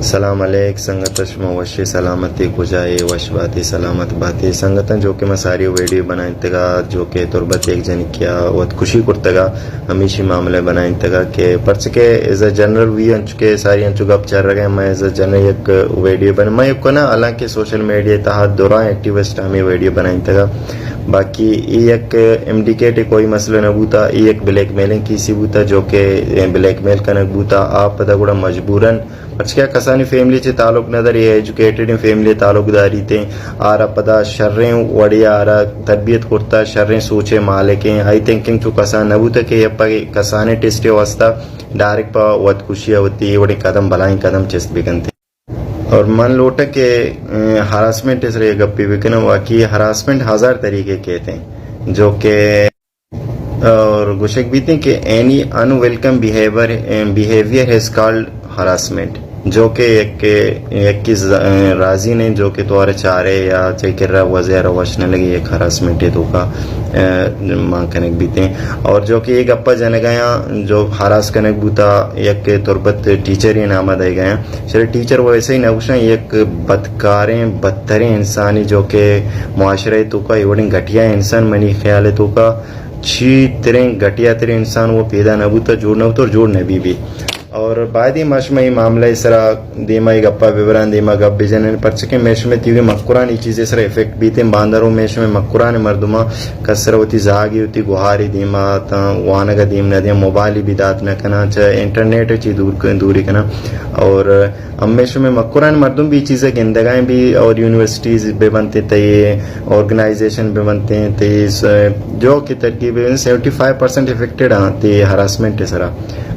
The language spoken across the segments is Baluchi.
سلام علیک سنگت، شما وشے سلامتے، کجا اے؟ وش باتے، سلامت باتے۔ سنگتاں، جو کہ ما ساری ویڈیو بنائینتگا، جو کہ تربت یک جنکیا وت کشی کرتگا، ہمیشی معاملہ بنائینتگا کہ پرچہ کہ ایز اے جنرل وی انچو کہ ساری انچو گپ چرگا، ما ایز اے جنرل یک ویڈیو بن، ما یک کنا، حالانکہ سوشل میڈیا تہا دراں ایکٹیوسٹ ہمیں ویڈیو بنائینتگا۔ باقی اے یک انڈیکیٹ کوئی مسئلہ نہ بوتا، اے یک بلیک میلنگ کیسی بوتا، جو کہ بلیک میل کنگ بوتا، آ پدا گڑا مجبوراً، پرچکہ کسانی فیملی چہ تعلق نہ داری، ایجوکیٹڈ فیملی تعلق داری تے، آرا پدا شریں وڑی آرا تربیت کرتا، شریں سوچے مالکیں، آئی تھنکنگ چو کسان نہ بوتا کہ یا پہ کسانیں ٹیسٹے واسطہ ڈائریکٹ پہ وت کشی وتی وڑی قدم، بلائیں قدم چست بکنتے۔ اور من لوٹاں کہ، اے، ہراسمنٹ سر یہ گپی بکناں، واقعی ہراسمنٹ ہزار طریقے کہتے ہیں، جو کہ، اور گوشگ بیتے ہیں کہ any unwelcome behavior, behavior is called harassment، جو کہ یک، یک کی ز-، اے، راضی نہیں، جو کہ توارے چارے یا چاہے کرا وزیر وش نہ لگے، یک ہراسمنٹ ہے تو کا، اے، مان کنگ بیتے ہیں۔ اور جو کہ یہ گپا جنگایا، جو ہراس کنگ بوتا، یک تربت ٹیچر یہ نامہ دے گیا، شر ٹیچر ویسے ہی نہ گوشاں، یک بدکاریں، بدتریں انسانی جو کہ معاشرہ تو کا ایوڑیں گھٹیا انسان منی خیال تو کا چی تریں گھٹیا تریں انسان وہ پیدا نہ بوتا، جوڑ نہ بوتا اور جوڑ نہ بی بی۔ اور بعد ہی ما شما یہ معاملہ سرا دیما یہ گپا ببران، دیما گپ بجنن، پرچکہ میں شما تیوی مکران یہ چیزیں سرا افیکٹ بیتے، باندرو میں شما مکران مردماں کسر وتی زاگی وتی گوہاری دیما تا وانگا دیم نہ دیم، موبائل بھی دات نہ کنا، چا انٹرنیٹ چی دور ک-، دوری کنا۔ اور ہمیشہ میں مکران مردم بھی چیزیں گندگائیں بھی، اور یونیورسٹیز بے بنتے تے، آرگنائزیشن بے بنتے تے، س-، جو کہ ترکیب سیونٹی فائیو پرسینٹ افیکٹڈ ہاں تے ہراسمنٹ سرا۔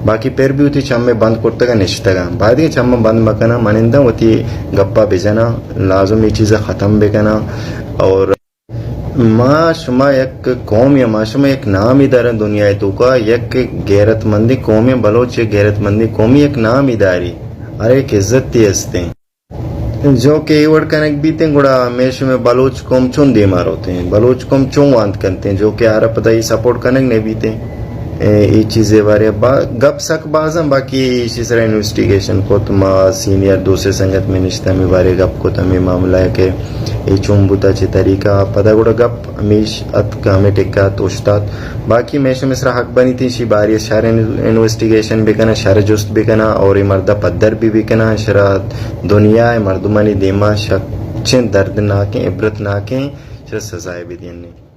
باقی پھر بھی وتی چم بند کرتگا نشتگا۔ بعد یہ چم بند مکنا، منندہ وتی گپا بجنا، لازم یہ چیزیں ختم بکنا۔ اور ما شما یک قوم یا ما شما یک نامی دارن دنیا تو کا، یک غیرت مندی قومی بلوچ، یک غیرت مندی قومی یک نامی داری، ہر یک عزت تی ہستیں۔ جو کہ اے وڑ کنگ بیتیں، گڑا ہمیشہ میں بلوچ قوم چون دیما روتے ہیں، بلوچ قوم چون وانت کنتے ہیں، جو کہ آرا پدا یہ سپورٹ کنگ نہیں بیتے۔ اے، اے چیزے بارے با-، گپ سک بازاں، باقی ایشی سرا انویسٹیگیشن کت، ما سینئر دو سے سنگت میں نشتہ ہمیں بارے گپ کت، ہمیں معاملہ ہے کہ اے چون بوتا چے طریقہ، پدا گڑا گپ ہمیش اتک، ہمیں ٹکا ات اوشتات۔ باقی میں شمے سرا حق بنی تھی شی باری شر انویسٹیگیشن بکنا، شر جست بکنا اور اے مردا پدر بھی بکنا، شرا دنیا مردمانی دیما شک چن دردناکیں، عبرتناکیں، شرا سزائے بھی دینے۔